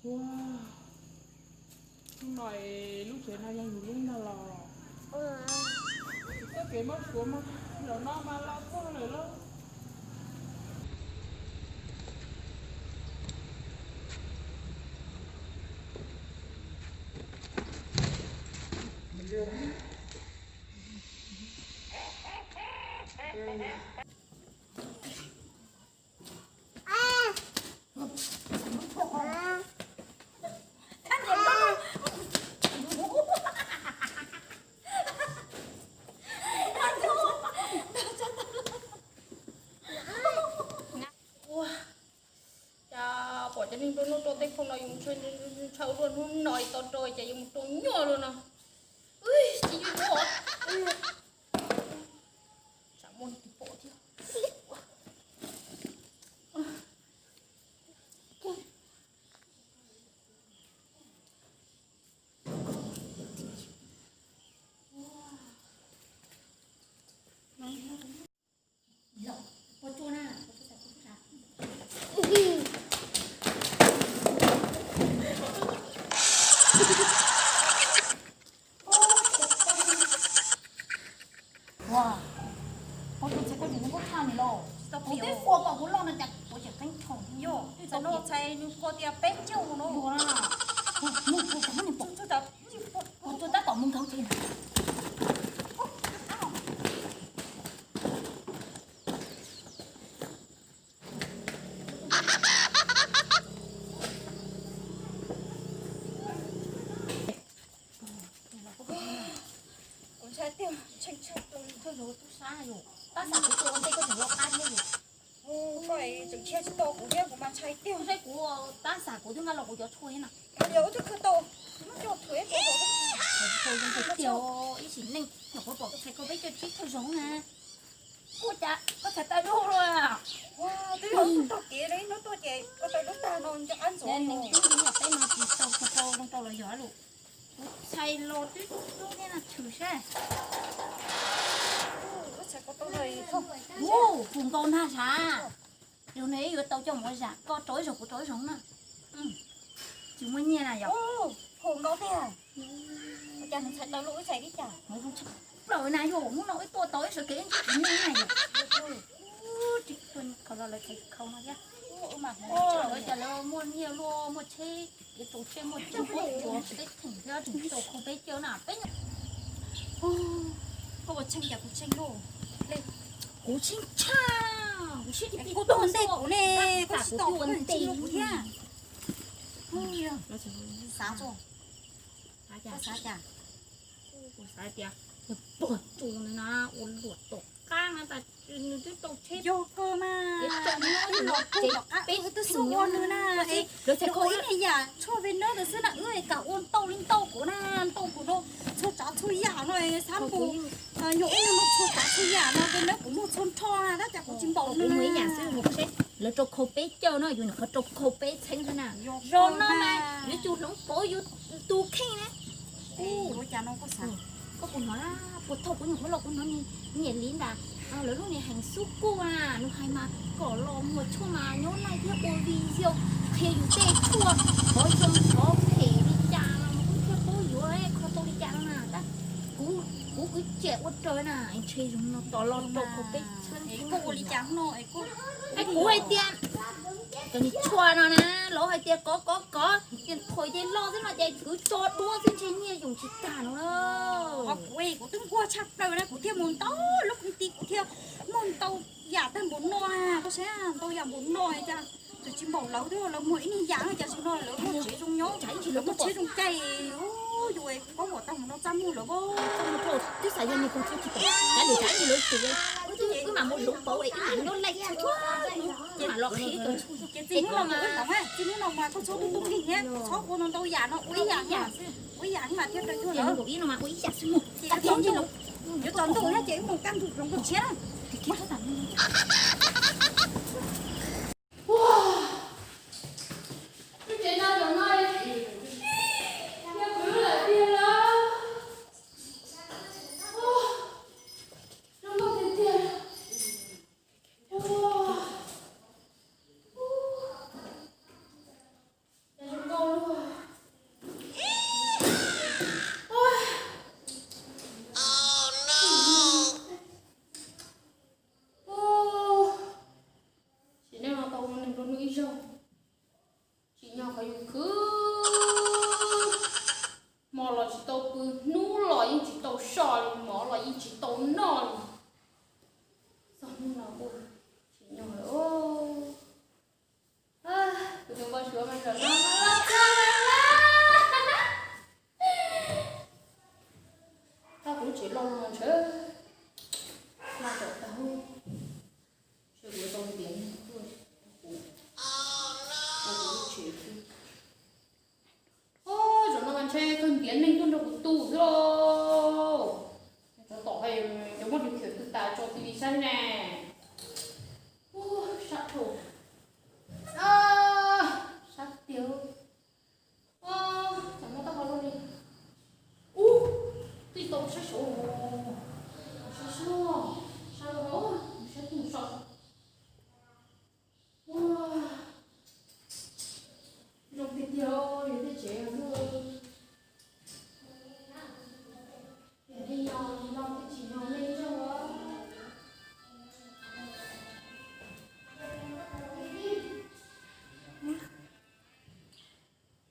Ua, hnub no lub tsev no yog yus lub ntag los? Txoj kev muab tshuav mas zaum no mas los txog lawm lauj. Ua, cas pom cov neeg nplua nuj rau tej phoo no yus ntshaw ntshaw ntshaw luaj, hnub no tos rau ces yuav mus rau nyuaj luaj no. Tsis yuav nyuaj. Tsam muaj tus pom thiab. Ua, kuv tus ntxhais koj tseem muaj koj tshaj nws los? Kuv twb ua kom kuv loj no cas kuv tseem qeeb tshoom. Yog, txawm no txhais nws qhov tias peb caug no. Mus, mus, mus, mus, mus, mus, tab tom mus nkaug tsev. Kuv ntshai tiag, ntshai ntshai tiag. Koj yuav tub sab yom, tab sis kuv tua ua ntej koj tseem los qab thiab yom. Koj tseem ntshai tsis tau kuv thiab, kuv mas ntshai tiag. Saib kuv, tab sis kuv twb nqa los kuv cov tshuaj thiab na. Yog ua twb khwv tau, muab coj thuam ib puas hauv. Ib sim neej nyuam qhuav pom koj txhais koj peb caug tsib thawj zaug na. Ua cas koj txhais tau lub luaj? Ua, twb yog tus tog kev no ib hnub tuaj ces koj tau lub tag no nco qab ntxuav. Neeg twb yog peb no tsis tau tau zoo rau los yog lus. Kuv txhais los twb tub thiab no tshwm sab. Ua, hu nkaus ntag sav. Yog no ib yuav tau coj mus zam, koj rau ib zaug kuv rau ib zaug na. Tsis muaj nyiaj na yom. Hu nkaus tiag. Ua cas nws txhais tau lub ib txhais li cas? Nws zoo tshaj plaws na yom, hnub no wb tuaj tau ib sawv kev ib ntsis tsis muaj na yom. Tsis tuaj khau los lawv txhais khau no thiab. Ua cas lawv muaj nyiaj luaj, muaj tsheb, kev tau tsheb muaj tsheb, muaj tsheb, teb theem thiab tseem tau khau peb caug na peb. Koj ua tshee cas kuv tshee luaj? Kuv tshee tshaj, kuv siab tsis pib tuaj ntej kuv ne, koj tsis tau kuv ntej kuv thiab. Xav tso. Koj xav cas? Kuv xav tias nws puag tsu nws na, ua luam tom qab na tas nws twb tau tsheb. Yog kawg mas, twb los puag tom qab, wb twb xub ua nws na. Lawv txhais koj ib yam tshuaj ve nab ntawd xwb na, wb kam ua ntau li ntau kuv na, ntau kuv no, txhua tsav txhua yam no xab npus, yog ib nyuag no txhua tsav txhua yam no ve nab kuv muag txhua nrho na, tab cas kuv tsis npaum nws. Lawv rau khau peb caug no, yus nyuam qhuav rau khau peb txheeb xwb na. Zoo no mas yuav tsum hloov pauv yus tus kheej na. Koj puas hnov, puag thaum kuv nyuam qhuav los kuv hnov nyiam li ntawd, lawv lub niag heev xub kuj na, nws hais mas kom los muag tshuaj mas nyob laij thiab ua video qhia yus tej tshuaj qhov zoo qhov phem li cas no mas kuj thiaj paub yuav kho tau li cas no na. Tab kuv, kuv kwv ciam ua raws na, ntshe zoo no tos los rau khau peb txheeb. Koj ua li cas no? Kuv hais tias cov niag tshuaj no na, lawv hais tias kov kov kov, ces thuam ces loj xwb no ces kwv tso duab xwb ntshe nyiaj yoom tsis tag no. Kuv, kuv twb nquag tshaj plaws na, kuv thiaj mus ntau lub koom ti, kuv thiaj muag ntau yam tag npaum no, koj saib ntau yam npaum no cas txawm tsis npaum lawv thiab, lawv muag ib niag yam cas zoo no, lawv muag tsev zoo nyob, lawv muag tsheb zoo caij, yus paub kom tau mus no txaj muag lawv. Twb xav yog nws kuv tsis pom, cas li cas lawv tias wb mas mus hloov pauv es wb mam nyob laij txhua hnub, ces mam los qhia koj. Ces txij hnub no mas wb hloov, txij hnub no mas koj txhob tu tu nkeeg thiab, txhob ua ntau yam no, ua ib yam, ua ib yam mas thiaj tau cuag lawv. Ib no mas ua ib yam xwb mus. Ces yuav tsaus ntuj thiab ces wb mus kaj ntug hloov koj tshiab na. Yus khwv, hmo los tsis tau pw, hnub los yeej tsis tau so li, mov los yeej tsis tau noj li. Txog hnub no kuj tsim nyog lawm. Kuv tus npau suav mas zaum no